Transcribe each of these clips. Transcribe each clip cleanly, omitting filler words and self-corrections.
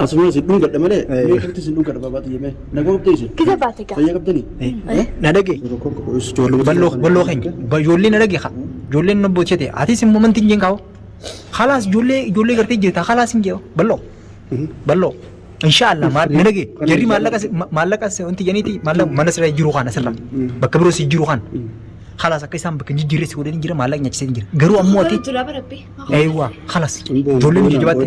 Asuma si dhungadha malee mee akkamitti si dhungadha baabaa xiyya mee nagaa qabdee isin Gita baate gaa. fayyaa qabdanii? Na dhage. Balloo balloo keenya. Ijoollee na dhage haa. Ijoolleen na bochete. Atis immoo manti hin jeen kaa'u. Khalaas ijoollee ijoollee gartee jirta khalaas hin jee balloo. Balloo. Inshaallah maal na dhage. Jarri maallaqa maallaqa wanti janiiti maallaqa mana sirra jiru kana sirra. Bakka biroo si jiru kana. Khalaas akka isaan bakka hin jijjiirre si godhanii jira maallaqa nyaachisee jira. Garuu ammoo ati Jira barabbi. Eeywa khalas ijoolleen hojii jabaatte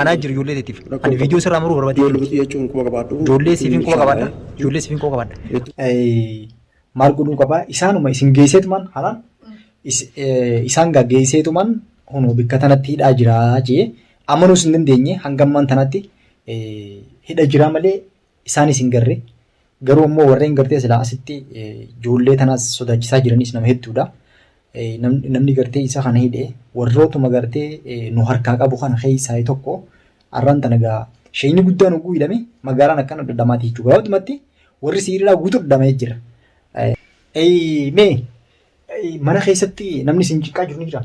anaa jira ijoollee teetiif ani viidiyoo sirraa muruu barbaadee Ijoollee jechuun quba qabaadhu. ijoollee siifin quba qabaadha ijoollee siifin quba qabaadha. Maal godhuu qabaa isaanuma isin geesseetumaan halaan isaan gaa geesseetumaan hunoo bikka tanatti hidhaa jiraa jee amanuus hin dandeenye hanga ammaan tanatti hidha jiraa malee isaanis hin garre. Garuu ammoo warreen gartee silaa asitti ijoollee tanaas sodaachisaa jiranis nama hedduudha. Namni gartee isa kana hidhe warrootuma gartee nu harkaa qabu kana keessaa tokko arraan tana gaa sheeyni guddaan hogguu hidhame magaalaan akkana dhadhamaati jechuudha. Gabaabdumatti warri siiriidhaa guutuu dhadhamee jira. Mee mana keessatti namni isin cinqaa jiru ni jiraa?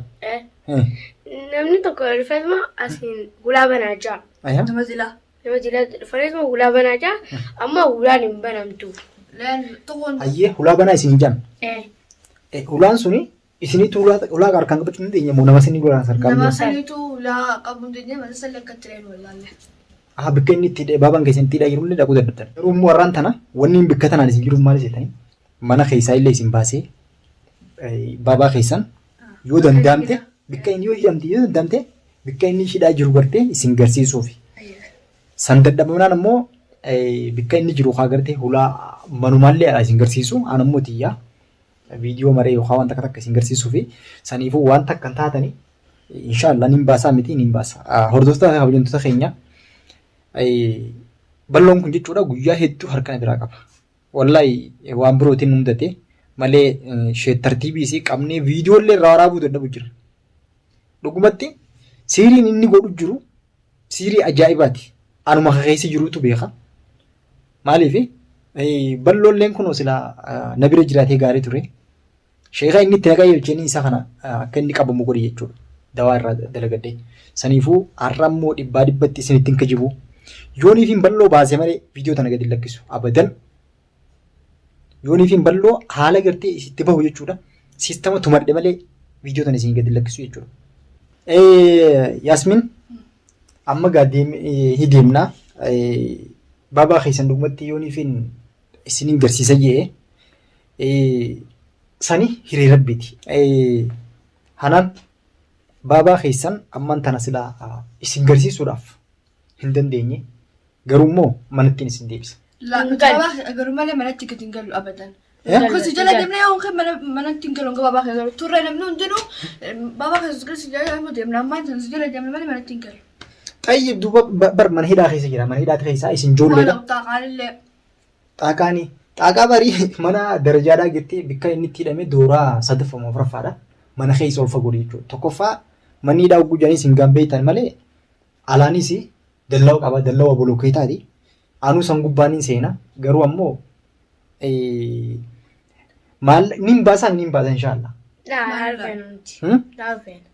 Namni tokko dhufeetuma asiin hulaa banaa jira. Nama jilaa. Nama jilaa dhufaniituma hulaa banaa jira. Amma hulaan hin banamtu. Leen tokkoon Hayyee hulaa banaa isin hin jaan. Hulaan suni isinitti hulaa hulaa harkaan qabachuu hin dandeenye moo nama isinii godhaan harkaan nama jiru? saniitu hulaa qabuu hin dandeenye mana sanii akka itti reenu wallaalle. Aha bikka inni itti baabaan keessan itti hidhaa jirullee dhaquu dadhabdan. Garuu immoo har'aan tana wanni inni bikka tanaan isin jiruuf maal jettanii mana keessaa illee isin baasee baabaa keessan yoo danda'amte bikka inni yoo hidhamte yoo danda'amte bikka inni hidhaa jiru gartee isin garsiisuufi. San dadhabamnaan ammoo bikka inni jiru kaa gartee hulaa manumaallee alaa isin garsiisu aan ammoo tiyyaa viidiyoo maree yookaan waan takka takka isin garsiisuufi saniifuu waan takka hin taatanii inshaallah nin baasaa miti nin baasa. Hordoftoota kabajamtoota keenya balloon kun jechuudha guyyaa hedduu harka na biraa qaba. Wallahi waan birootiin nu mudate malee sheet tartiibii isii qabnee viidiyoo illee irraa waraabuu dadhabu jira. Dhugumatti siiriin inni godhu jiru siirii ajaa'ibaati. Anuma ka keessa jirutu beeka. Maaliif balloolleen kunoo silaa na bira jiraatee gaarii ture. Sheeka inni itti na qayyabcheenii isa kana akka inni qabamu godhe jechuudha. Dawaa irraa dalagadhee. Saniifuu har'a immoo dhibbaa dhibbatti isin ittiin kijibu. Yooniifiin balloo baase malee viidiyoo tana gadi hin lakkisu. Abadan. Yooniifiin balloo haala gartee itti bahu jechuudha. Siistama tumadhe malee viidiyoo tana isin gadi hin lakkisu jechuudha. Yaasmin amma gaa ni deemna. Baabaa keessan dhugumatti yooniifiin isinin garsiisa jee sani hiree rabbiiti. Hanaan baabaa keessan ammaan tana silaa isin garsiisuudhaaf hin dandeenye garuu immoo manattiin isin deebisa. La nuti babaa garuu malee manatti gadi hin galu abadan. Kusi jala deemnee yoo kan mana manatti hin galu babaa kee galu turre namni hundinuu babaa kee si jala deemnu deemna ammaan sana si jala deemna malee manatti hin galu. Xayyib duuba bar mana hidhaa keessa jira mana hidhaa keessaa isin ijoolleedha. Waan xaaqaalillee. Xaaqaanii. Xaaqaa barii mana darajaadhaa jettee bikka inni itti hidhame dooraa sadaffaa afuraffaadha. Mana keessa ol fagoo jechuudha. Tokkoffaa manni hidhaa hogguu jedhanii isin gaan beektan malee alaanis dallawa qaba dallawa bolokkeetaati. Anuu san gubbaan hin seena garuu ammoo maal nin baasa nin baasa inshaallah. Laa feena.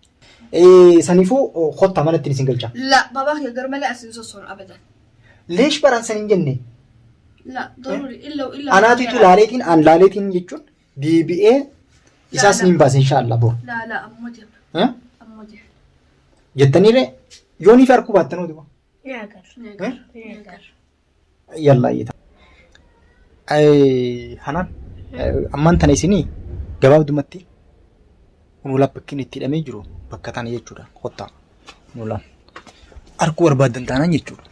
Saniifuu kottaa manatti isin galcha. La babaa kee garuu malee as hin sossoonu abadan. Leesh baraan san hin jenne. La daruri illa illa. Anaatitu laaleetiin an laaleetiin jechuun deebi'ee isaas niin baasa inshaallah boru. La la ammoo deemna. Ammoo deemna. Jettaniire yoonii fi harkuu baattan hoo duba. Ni agarra. Ni agarra. Yallaa iyyata. Hanaan ammaan tana isinii gabaabdumatti Nuulaa bakki inni itti hidhamee jiru bakka tana jechuudha. Kottaa nuulaan arguu barbaaddan taanaan jechuudha.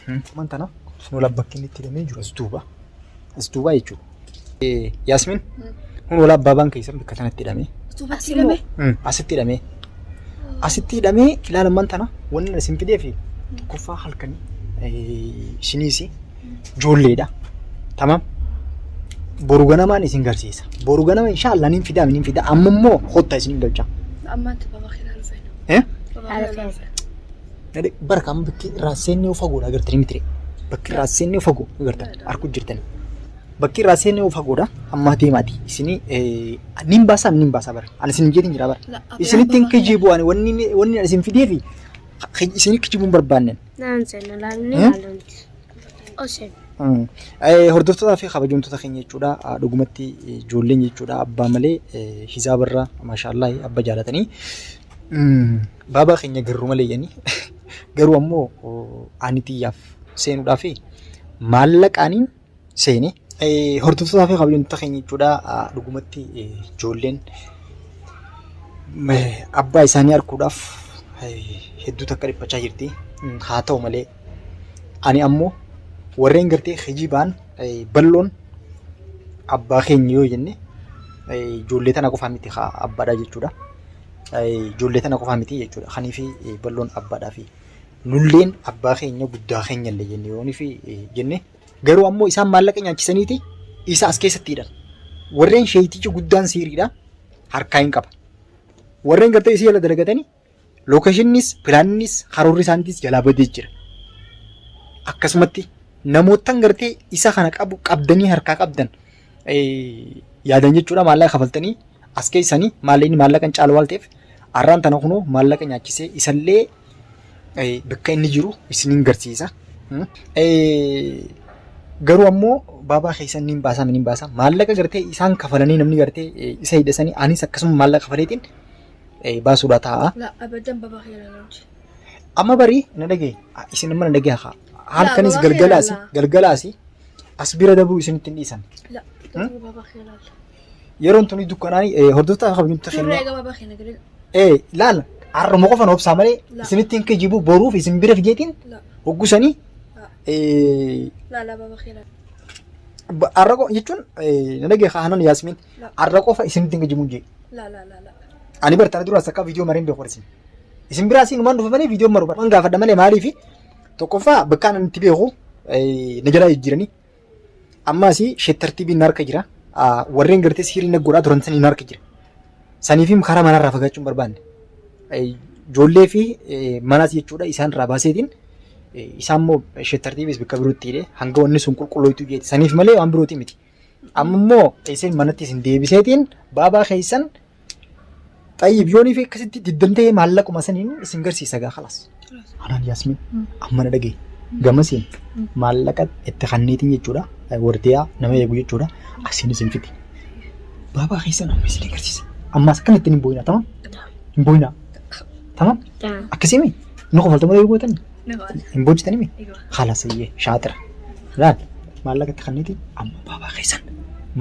Ammaan tana nuulaa bakki inni itti hidhamee jiru as duuba. As duuba jechuudha. Yaasmin nuulaa baabaan keessan bakka tanatti hidhamee. Duubatti hidhame. Asitti hidhamee. Asitti hidhamee ilaala ammaan tana wanni isin fidee fi tokkoffaa halkanii isiniis ijoolleedha. Tamam. Boru ganamaan isin garsiisa. Boru ganama inshaallah nin fidaa nin fida. Amma immoo kotta isin galcha. Ammaatti baba kee ilaaluu feena. Eh? Baba kee ilaaluu feena. Nade barka amma bakki irraa seennee fagoo agartanii mitire. Bakki irraa seennee fagoo agartan arguu jirtani. Bakki irraa seenne fagoodha. Amma deemaati. Isinii nin baasaa nin baasaa bara. Ani isin jeetiin jira bara. Isinitti hin kijibu ani wanni wanni ani isin fideefi isin kijibuu hin barbaanne. Naan seena laalni laalunti. Oseen. Hordoftootaa fi kabajamtoota keenya jechuudha. Dhugumatti ijoolleen jechuudha abbaa malee hizaabarra maashaallah abba jaalatanii. Baabaa keenya garuu malee jedhanii garuu ammoo ani xiyyaaf seenuudhaaf maallaqaaniin seene. Hordoftootaa fi kabajamtoota keenya jechuudha. Dhugumatti ijoolleen abbaa isaanii arguudhaaf hedduu takka dhiphachaa jirti. Haa ta'u malee ani ammoo warreen gartee kijibaan bal'oon abbaa keenya yoo jenne ijoollee tana qofaa miti haa abbaadha jechuudha. Ijoollee tana qofaa miti jechuudha. Kaniifi bal'oon abbaadhaa fi nulleen abbaa keenya guddaa keenya illee jenne yoo fi jenne garuu ammoo isaan maallaqa nyaachisaniiti isa as keessatti hidhan. Warreen sheeytichi guddaan siiriidha harkaa hin qaba. Warreen gartee isii jala dalagatanii Lookeshinnis, pilaannis, karoorri isaaniitis jalaa badee jira. Akkasumatti namoottan gartee isa kana qabu qabdanii harkaa qabdan yaadan jechuudha maallaqa kafaltanii as keessanii maallaqni maallaqa hin caalu waan ta'eef har'aan tana kunoo maallaqa nyaachisee isallee bakka inni jiru isiniin garsiisa. Garuu ammoo baabaa keessan niin baasaa niin baasaa maallaqa gartee isaan kafalanii namni gartee isa hidhasanii anis akkasuma maallaqa kafaleetiin baasuudha taa'a. La abadan baba kee laaluuti. Amma barii na dhagaye isin amma na dhagaye haa halkanis babaa galgalaasi kee laala. galgalaasi as bira dabruu isinitti hin dhiisan. La garuu baba kee laala. Yeroon tuni dukkanaani hordoftoota kabajamtoota Turre keenya egaa baba kee nagalee. Laala har'uma qofan obsaa malee La. isinitti hin kijibu boruuf isin bira fideetiin La hoggusanii La. La la baba kee laala. Har'a qofa jechuun na dhagaye haa hanan Yaasmiin La. har'a qofa isinitti hin kijibu jee. La la la la. Ani bar tana duraas akka viidiyoo mareen beeku isin. Isin biraa siin umaan dhufe malee viidiyoo maru bar. Waan gaafadha malee maaliifi tokkoffaa bakka ani itti beeku na jalaa jijjiiranii. Amma asii sheettartiibiin na harka jira. Warreen gartee siirii na godhaa turan sanii na harka jira. Saniif karaa manarraa fagaachuu hin barbaanne. Ijoollee fi manaas jechuudha isaan irraa baaseetiin isaan immoo sheettartiibis bakka birootti hidhee hanga wanni sun qulqullooytu jeeti. Saniif malee waan birootii miti. Amma immoo isin manatti isin deebiseetiin baabaa keessan xayyib yoonii fi akkasitti diddamtee maallaquma saniin isin garsiisa gaa kalaas. Anaan Yaasmin amma na dhagaye gamasiin maallaqa itti kanneetiin jechuudha wardiyaa nama eegu jechuudha asiin isin fidi. Baabaa keessan amma isin agarsiisa. Ammaas akkana ittiin hin boo'inaa tamam? Hin boo'inaa. Tamam? Akkasii mi? Inni kofalta malee gootanii? Hin boojitanii mi? Haala sayyee shaaxira. Laal maallaqa itti kanneeti amma baabaa keessan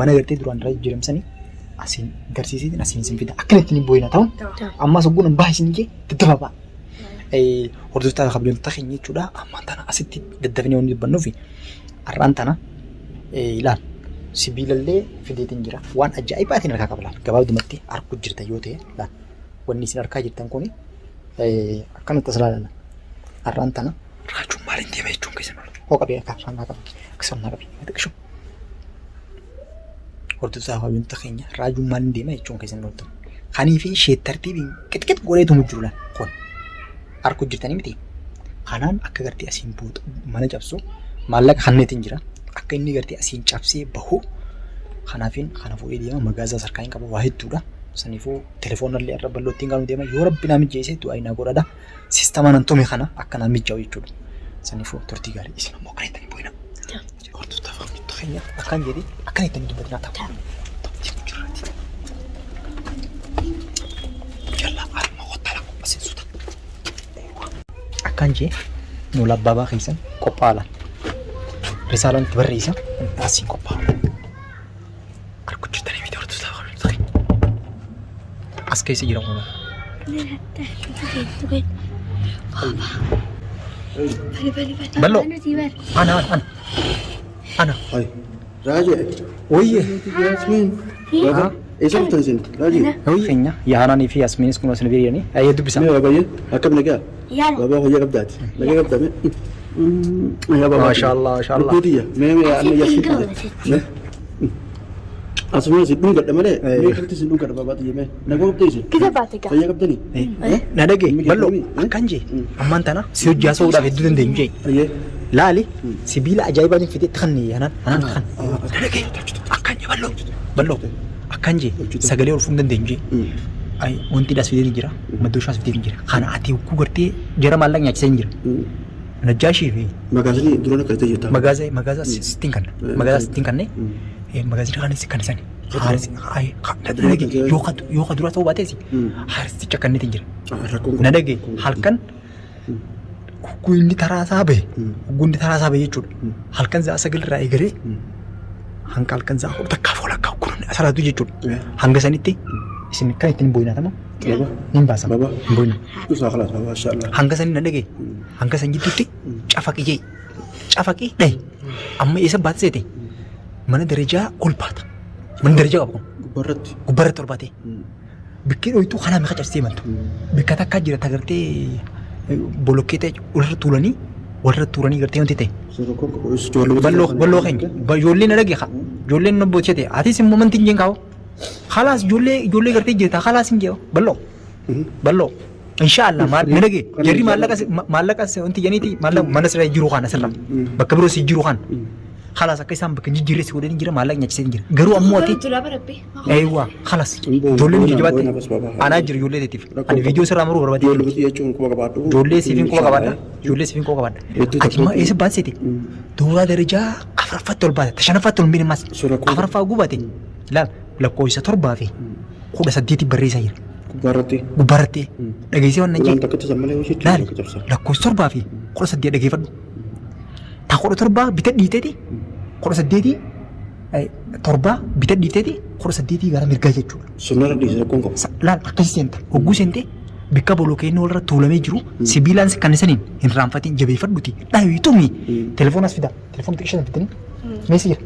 mana gartee duraan irraa jijjiiramsanii asiin garsiisiitiin asiin isin fida. Akkana ittiin hin boo'inaa tamam? Ammaas ogguun hin baha isin jee daddafaa ba'a. Hordoftoota kabajamtoota keenya jechuudha. Ammaan tana asitti daddafnee wanni dubbannuufi har'aan tana ilaal sibiilallee fideetiin jira. Waan ajaa'ibaatiin harkaa qaba laal. Gabaabdumatti arguu jirta yoo ta'e laal. Wanni isin harkaa jirtan kuni akkanatti as ilaalan. Har'aan tana raajuun maaliin deema jechuun keessan oolu. Hoo qabee akka afaan naa qabe. Akkasuma naa qabe. Xiqqishu. Hordoftoota kabajamtoota keenya raajuun maaliin deema jechuun keessan ooltu. Kanii fi sheettartiibiin qixqix godheetu mu jiru laal. Kun arguu jirtanii miti. Kanaan akka gartee asiin booda mana cabsu maallaqa kanneetiin jira. Akka inni gartee asiin cabsee bahu kanaafin kana fuudhee deema magaazaa sarkaa hin qabu waa hedduudha. Saniifuu telefoonallee irra bal'oo ittiin gaanu deema yoo rabbi naa mijeesse du'aa naa godhadha. Siistama nan tume kana akka naa mijaa'u jechuudha. Saniifuu turtii gaarii isin ammoo akkana itti hin bu'ina. Hordoftoota hordoftoota keenya akkaan jedhee akkana itti hin dubbatinaa ta'u. Jalla alma qottala qophaasiin Akkaan jee nuula abbaabaa keessan qophaa'aa. Risaalaan itti barreessa asiin qophaa'a. Arguu jirtanii miti hordoftoota hordoftoota keenya. As keessa jira uumamaa. Bal'oo. Ana ana ana. Ana. Hai. Raajee. Wayye. Yaasmiin. Baba. Eessa dhuftan isin? Raajee. Wayye. Keenya Yaanaanii fi Yaasmiinis kun asina biriiranii. Ayyee dubbisa. Mee babayyee akkam nagaa? Yaala. Baba fayyaa qabdaati. Nagaa qabdaa mee? Yaa baba. Maashaallah maashaallah. Lubbuu tiyya. Mee mee amma Asitti hin Yaasmiin. Mee. Asuma si dhungadha malee. Mee akkamitti si dhungadha babaa tiyya mee? Nagaa qabdee isin? Gita baate gaa. Fayyaa qabdanii? Na dhagee Inni bal'oo keessanii? akkan jee ammaan tana si hojii haasa'uudhaaf hedduu dandeenyu jee. Ayyee. Laali sibiila ajaa'ibaatiin fidee itti kanne anaan anaan itti kanne. Dalagee akkan jee bal'oo bal'oo akkan jee sagalee ol fuudhuu hin dandeenyu jee. Ay wanti dhaas fidee ni jira maddoo shaas fidee ni jira. Kana ati hogguu gartee jara maallaqa nyaachisee hin jira. Najjaashii fi Magaazinii duraan akka ta'e jirta. Magaaza magaaza sittiin kanna magaaza sittiin kanne magaazina kanis kan isani. Haaris ay dalagee yoo ka dura ta'uu baatees haaristicha kanneetiin jira. Rakkoon Na dhagee halkan hogguu inni taraasaa bahe hogguu inni taraasaa bahe jechuudha. Halkan sa'a 9 irraa eegalee hanga halkan sa'a 11 fi walakkaa hogguu namni asalaatu jechuudha. Hanga sanitti isin kan ittiin booyinaa tama Baba. niin baasa. Baba. Hin booyina. Isaa khalaas baba inshallah. Hanga sanii na dhagee hanga san jidduutti cafaqi jee cafaqi dhahi amma eessa baate seete mana darajaa ol baata. Mana darajaa qaba kun Gubbaarratti. gubbaarratti ol baatee. Bikkee dhoytuu kanaa meeqa cabsitee bantu. Bikka takkaa jira tagartee bolokkee ta'e walirra tuulanii walirra tuulanii gartee wanti ta'e. Rakkoon qabu ijoollee. Balloo balloo keenya ijoolleen na dhagee ijoolleen na bochete atis immoo manti hin jeen kaa'u. Khalaas ijoollee ijoollee gartee jirta khalaas hin jee balloo balloo. Inshaallah maal na dhagee jarri maallaqa maallaqa wanti janiiti maallaqa mana sirra jiru kana sirra bakka biroo si jiru kana. Khalaas akka isaan bakka hin jijjiirre si godhanii jira maallaqa nyaachisee jira. Garuu ammoo ati Jira barabbi. Eewwa khalas ijoolleen hojii jabaatte anaa jira ijoollee teetiif ani viidiyoo sirraa muruu barbaadee Ijoollee jechuun quba qabaadhu. ijoollee siifin quba qabaadha ijoollee siifin quba qabaadha ati immoo eessa baate seete dooraa darajaa afuraffaatti ol baate shanaffaatti ol hin beekne ammas afuraffaa gubate laal lakkoofsa 7 fi 18 barreessaa jira Gubbaarratti. gubbaarratti dhageessee waan nan Ulaan jee takka cabsan malee hojii laali takka cabsa. lakkoofsa 7 fi 18 dhageeffadhu ta 17 bita dhiiteeti 18 7 bita dhiiteeti 18 gara mirgaa jechuudha. Sunnarra dhiise rakkoon qabu. Laal akkasii seenta hogguu seente bikka bolokeenni walirra tuulamee jiru sibiilaan kan isaniin hin raanfatiin jabeeffadhuti dhawi tumi telefoon as fida telefoon xiqqisha fidanii meessi jira.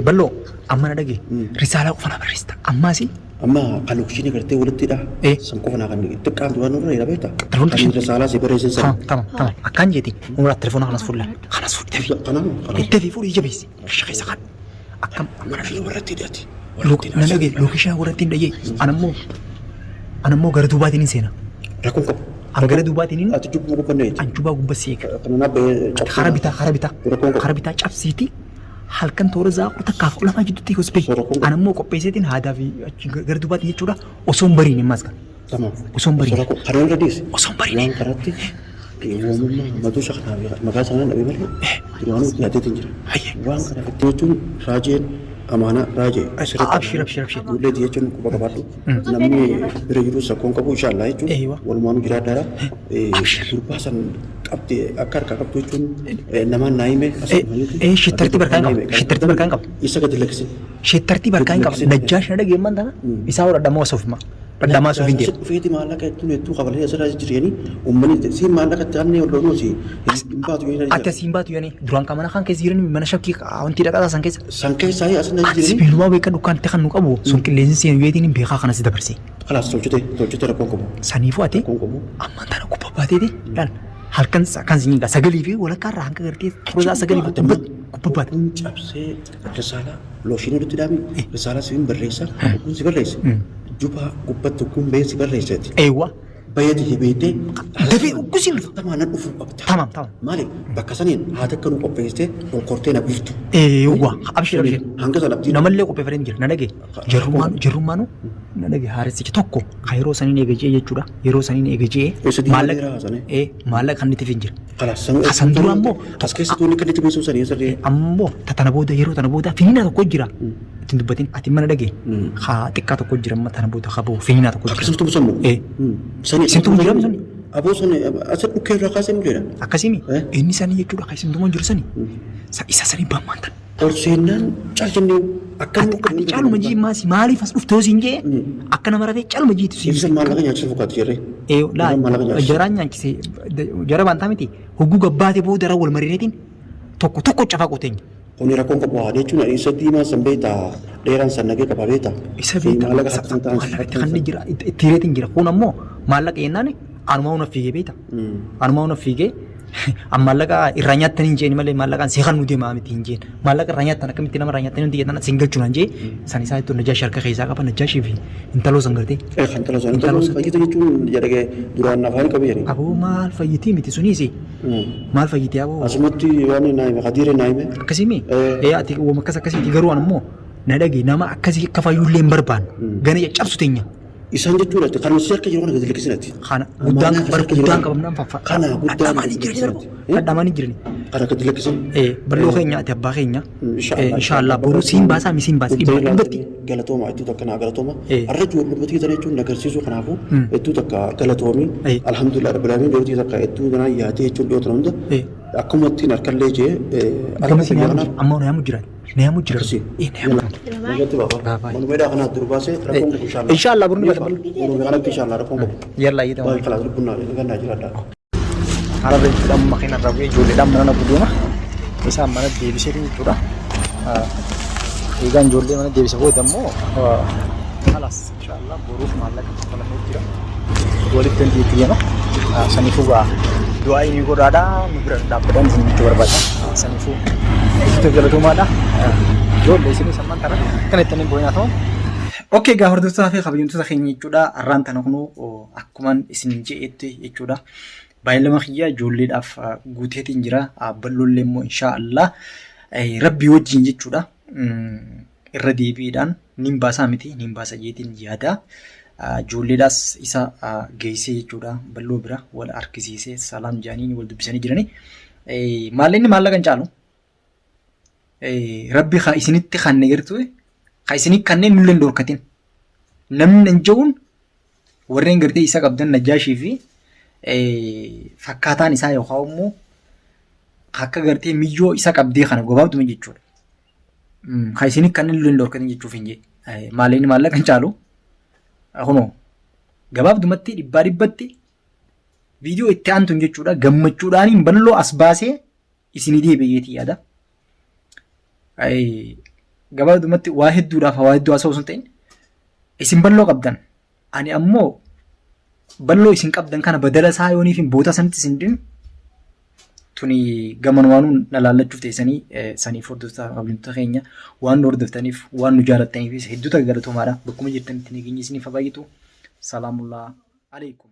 Bal'oo amma na dhage risaalaa qofa na barreessita ammaasi Amma kan okshiinii gartee walitti hidha. Eh. San qofa naa kan xiqqaan duraan nurra jira beektaa? Telefoon Kan xiqqisha. risaalaa si barreessan Tamam sana. tamam tamam akkaan jeeti umuraa telefoona kanas fuudhan kanas fuudhi dafii Kanaaf kanaaf. dafii fuudhi jabeessi kisha keessa kan akkam Lookishinii warratti hidhati. Na dhage lookishaa warratti hin dhagee anammoo anammoo gara duubaatiin hin seena Rakkoon qabu. an gara duubaatiin hin Ati jubbuu gubbanneeti. an jubaa gubbaa si eega Kana naa bahee cabsuu. kara bitaa kara bitaa Rakkoon qabu. kara bitaa cabsiiti halkan toora za'a kudha takkaaf lamaa jidduutti eegus bahi Rakkoon qabu. anammoo qopheesseetiin haadaa fi achi gara duubaatiin jechuudha osoo hin bariin ammas kan Tamam. Osoo hin bariin. Rakkoo kana irra dhiise. Osoo hin bariin. Waan karatti uumamummaa matuu isa kanaa maqaa sanaan dhabee malee duraanuu itti yaadeetiin jira. Hayyee. Waan kana itti jechuun raajeen amaanaa raajee asirratti. Abshir abshir abshir. Ijoollee jechuun quba qabaadhu. Namni bira jiru sakkoon qabu inshallah jechuun Eeywa. walumaanuu jiraadhaadha. Abshir. Gurbaa san qabde akka harkaa qabdu jechuun namaan naa hime Eh, shittarti barkaan qaba. Shittarti barkaan qaba. Isa gadi lakkisin. Shittartii barkaan qaba. Najjaash na dhagee ammaan tana isaa hoo dhadhamaa osoo ofima. Dhadhamaa osoo hin deemu. Dhufeeti maallaqa ittiin hedduu qabalee asirraa jiranii uummanni si maallaqa itti aannee olloonuu si hin baatu yoo Ati asiin baatu yaani duraan kan mana kan keessa jiran mana shakkii wanti dhaqaa san keessa. San keessaa asirra Ati jiranii sibiilumaa beekan dukkaan itti kan nu qabu sun qilleensi seenu yeetiin hin beekaa kanas dabarse. Kalaas tolchite tolchite rakkoon qabu. Saniifuu ati Rakkoon qabu. ammaan tana gubbaa baateeti laal halkan kan siin sagalii fi walakkaa irraa hanga gartee toora sagalii fi gubbaa baate. Kun cabsee risaalaa looshinii walitti dhaami risaalaa si barreessa kun si barreessa jubaa gubbatti kun bahee si barreessati. Eewwa Bayeeti beektee dafee uggisiin dhufa. Tamaa nan dhufuu qabda. Tamam tamam. Maali bakka saniin haati akka nu qopheessitee ol kortee na buuftu. Eewwa abshir abshir. Hanga sana abdiin. Namallee qopheeffatee jira na dhage jarrummaanu jarrummaanu na dhage haaressicha tokko kan yeroo saniin eega je'e jechuudha yeroo saniin eega je'e Eessa diimaa maallaqa dheeraa haasane? maallaqa kan itti jira. Kalaas sanuu. Hasan dura ammoo As keessatti wanni kan itti beeksisuu sanii sirrii. ammoo tana booda yeroo tana booda finiina tokko jira ittiin dubbatin ati mana dhage haa xiqqaa tokko jira amma tana booda haa bahu finiina tokko jira. Akkasumtu musammu. Eh. Sanii. Isin tumu jira sani? Aboo sun asa dhukkee irraa kaasee muleedha. Akkasimi Eh? inni sanii jechuudha kan isin tumu jiru sani isa sanii baammaan tan. Ol seennaan caal jennee akka Ati ati caaluma jii maasi maaliif as dhuftee siin jee akka nama rafee caaluma jiitu siin. Ibsa maallaqa nyaachisuuf fakkaatu jirre. Ee laa Maallaqa nyaachisuuf. jaraan nyaachise jara baantaa miti hogguu gabbaate booda ra wal marineetiin tokko tokko cafaa qoteenya. Kuni rakkoon qabu haa jechuun isa diimaa san beektaa dheeraan san nagee qaba beektaa. Isa beektaa Maallaqa hattan ta'an. maallaqa itti kan jira itti hireetiin jira kun ammoo maallaqa jennaan anumaa una fiigee beektaa. Anumaa una fiigee An maallaqa irraa nyaattan hin jeeni malee maallaqaan si kannuu deemaa miti hin jeen. Maallaqa irraa nyaattan akkamitti nama irraa nyaattan hundi jettan sin galchu naan jee san isaa jettu Najjaash harka keessaa qaba Najjaashii fi intaloo san gartee. Eh kan taloo san Intaloo san. fayyite jechuun jedhage duraan afaan qabu jedhani. Aboo maal fayyitii miti suniisi. Maal fayyitii aboo. Asumatti waan naa hime Kadiiree naa hime. Akkasii mi? Eh. Ee ati uuma akkas akkasiiti garuu an immoo na dhage nama akkasii akka fayyullee hin barbaannu. Gana caccabsu teenya. Isaan jechuudha kan si harka jiru kana gadi lakkisinati. Kana guddaan bar guddaan qabamnaan faffa. Kana guddaan Dhadhamaanii gadi jirani lakkisinati. Dhadhamaanii jirani. Kana gadi lakkisin. Eh bal'oo keenya ati abbaa keenya. Inshaallah. Inshaallah boruu siin baasaa misiin baasa dhibba dhibbatti. Galatooma hedduu takka naa galatooma. Eh. Har'a ijoollummatii tana jechuun na agarsiisuu kanaafuu Mm. hedduu takka galatoomi. Eh. Alhamdulillah rabbil aalamiin yeroo takka hedduu ganaa yaadee jechuun dhiyoo tana hunda Eh. akkuma ittiin harkallee jee Gama siin yaamu jira. Amma na yaamu jira. Na yaamu jira. Akkasii. Eh na yaamu jira. Nagatti baaba. Baabaa. Manuma hidhaa kanaa dur baasee rakkoon qabu inshaallah. Inshaallah boruu ni bada. Manuma kanatti inshaallah rakkoon qabu. Yalla iyyata. Baay'ee kalaas lubbuun naa gannaa jiraadha. Haala jechuudha amma makiina irraa bu'ee ijoolleedhaan mana naqu deema. Isaan mana deebisee jechuudha. Eegaan ijoollee mana deebise booda immoo kalaas inshaallah boruuf maallaqa kaffalamee jira. Walitti dandeetti deema. Saniifuu gaa du'aa inni godhaadha nu bira dhaabbadhaan isin jechuu barbaada. Saniifuu itti galatoomaadha. Ijoollee isinis ammaan tana kan ittiin hin boo'inaa ta'u. Okay gaa hordoftoota fi kabajamtoota keenya jechuudha. Har'aan tana kunuu akkuman isin je'etti jechuudha. Baay'ee kiyya ijoolleedhaaf guuteetiin jira. Bal'oollee immoo inshaa Allah rabbii wajjin jechuudha. Irra deebiidhaan nin baasaa miti nin baasa jeetiin yaada. Ijoolleedhaas isa geessee jechuudha. Bal'oo bira wal harkisiisee salaam jaaniin wal dubbisanii jiranii. Maallaqni maallaqa hin caalu. Rabbi haa isinitti kanne gartuu haa isinitti kanneen nullee hin dhorkatin. Namni hin je'uun warreen gartee isa qabdan Najjaashii fi fakkaataan isaa yookaan immoo akka gartee miyyoo isa qabdee kana gabaabduma jechuudha. Kan isin kan inni hin dhorkatin jechuuf hin jee. Maallaqni maallaqa hin caalu. Kunoo gabaabdumatti dhibbaa dhibbatti viidiyoo itti aantuun jechuudha gammachuudhaaniin bal'oo as baasee isinii deebi'eetii yaada. Gabaabdumatti waa hedduudhaaf waa hedduu haasa'uu osoo hin ta'in isin bal'oo qabdan. Ani ammoo bal'oo isin qabdan kana badala isaa yooniif hin boota sanitti isin dhinu tuni gamanumaanuu na laallachuuf teessanii saniif hordoftoota kabajamtoota keenya waan nu hordoftaniif waan nu jaalattaniifis hedduu takka galatoomaadha. Bakkuma jirtanitti nageenyi isiniif haa baay'atu. Salaamullaa alaikum.